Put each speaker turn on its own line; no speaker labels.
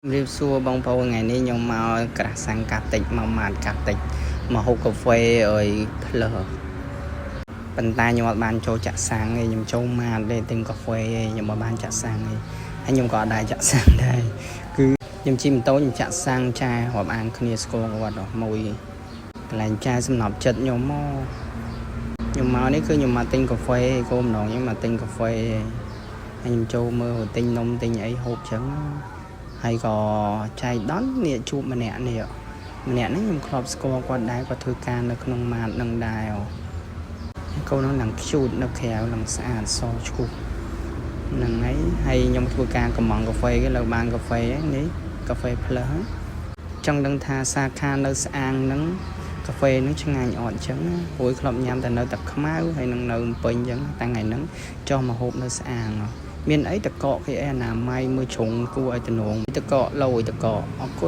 ជំរាបសួរបងប្អូនថ្ងៃនេះខ្ញុំមកក្រាស់សាំងកាតិចមកម៉ាតកាតិចមកហូបកាហ្វេអើយផ្លើប៉ុន្តែខ្ញុំអត់បានចូលចាក់សាំងទេខ្ញុំចូលម៉ាតទេទិញកាហ្វេទេខ្ញុំអត់បានចាក់សាំងទេហើយខ្ញុំក៏អត់ដែរចាក់សាំងដែរគឺខ្ញុំជិះម៉ូតូខ្ញុំចាក់សាំងចែរាប់អានគ្នាស្គាល់គាត់អស់មួយកន្លែងចែសំណប់ចិត្តខ្ញុំមកខ្ញុំមកនេះគឺខ្ញុំមកទិញកាហ្វេគោលម្ដងខ្ញុំមកទិញកាហ្វេហើយខ្ញុំចូលមើលទិញនំទិញអីហូបចឹង ហើយក៏ចែកដន់នេះជួបម្នាក់នេះម្នាក់ហ្នឹងខ្ញុំធ្លាប់ស្គាល់គាត់ដែរគាត់ធ្វើការនៅក្នុងម៉ាតនឹងដែរកូនហ្នឹងឡើងខ្ជូតនៅក្រៅឡើងស្អាតសឈូសហ្នឹងហើយហើយខ្ញុំធ្វើការកំងកាហ្វេគេលើបានកាហ្វេនេះកាហ្វេផ្លើសចង់ដឹងថាសាខានៅស្អាងហ្នឹងកាហ្វេហ្នឹងឆ្ងាញ់អត់អញ្ចឹងណាព្រោះធ្លាប់ញ៉ាំតែនៅតែខ្មៅហើយនឹងនៅភ្នំពេញអញ្ចឹងតែថ្ងៃហ្នឹងចុះមកហូបនៅស្អាងហ៎ មានអីតកកគេអីអនាម័យមើលជ្រុងគួរឲ្យតំណងតកកលយតកកអរគុណ។